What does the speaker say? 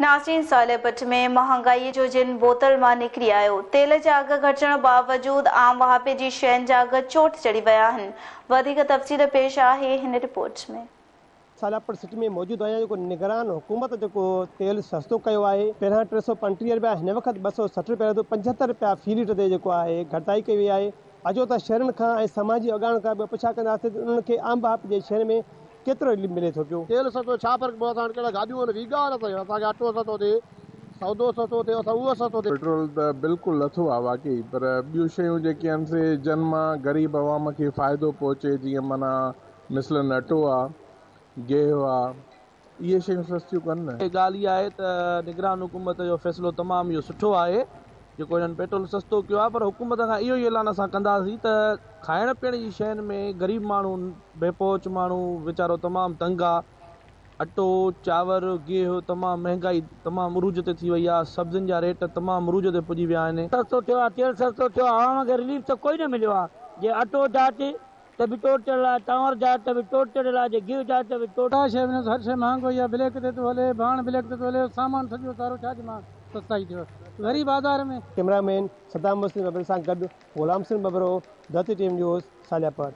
ناظرين صالح پٽ ۾ مهانگائي جو جن بوتل مان نڪري آيو. تيل جا اگهه گهٽجڻ باوجود عام واهپي جي شين جا اگهه چوٽ چڙهي ويا آهن. وڌيڪ تفصيل پيش آهي هن رپورٽ ۾. صالح پٽ سٽي ۾ موجود آهيان جيڪو نگران حڪومت جيڪو تيل سستو ڪيو آهي پهريان 335 رپيا هن وقت 260 رپيا رهي ٿو 75 رپيا في ليٽر تي جيڪو آهي گهٽتائي ڪئي وئي آهي اچو ته شهرين کان ۽ سماجي اڳواڻن کان به پڇا ڪنداسين ته انهن کي عام واهپي جي شين ۾ ڪيترو رليف ملي ٿو پيو؟ تيل سستو ڇا فرق پيو اسان وٽ ڪهڙا گاڏيون آهن ويگا آهن اسان اسان کي اٽو سستو ٿئي سودو سستو ٿئي اسان اهو سستو ٿئي. پيٽرول ته بلڪل لٿو آ واقعي پر ٻيون شيون جيڪي آهن سي جن مان غريب عوام کي فائدو پهچي جيئن معنيٰ مثلاً اٽو آ گيهه آ اهي شيون سستيون ڪن نه. ڳالهه اها آهي ته نگران حڪومت جو فيصلو تمام اهو سٺو آهي جيڪو هنن پيٽرول سستو ڪيو آهي پر حڪومت کان اهو ئي اعلان اسان ڪنداسين ته کائڻ پيئڻ جي شين ۾ غريب ماڻهو بي پهچ ماڻهو ويچارو تمام تنگ آ اٽو چانور گيهه تمام مهنگائي تمام عروج تي ٿي وئي آ سبزين جا ريٽ تمام عروج تي پڄي ويا آهن. سستو ٿيو آ تيل سستو ٿيو آ عوام کي رليف ته ڪوئي نه مليو آ جي اٽو جاچ ته به ٽوٽ چڙهيل آهي، چانور جاچ ته به ٽوٽ چڙهيل آهي، جي گيهه جاچ ته به ٽوٽ. ڪا شيء به نه، هر شيء مهانگو ئي آهي، بليڪ تي ٿو هلي، ڀاڻ بليڪ تي ٿو هلي، سامان سڄو سارو ڇا جي مان سستائي ٿيو آهي غريب بازار ۾. ڪئميرا مين صدام مسلم ٻٻر سان گڏ Ghulam Hussain Babro, Dharti T V news, Salehpat.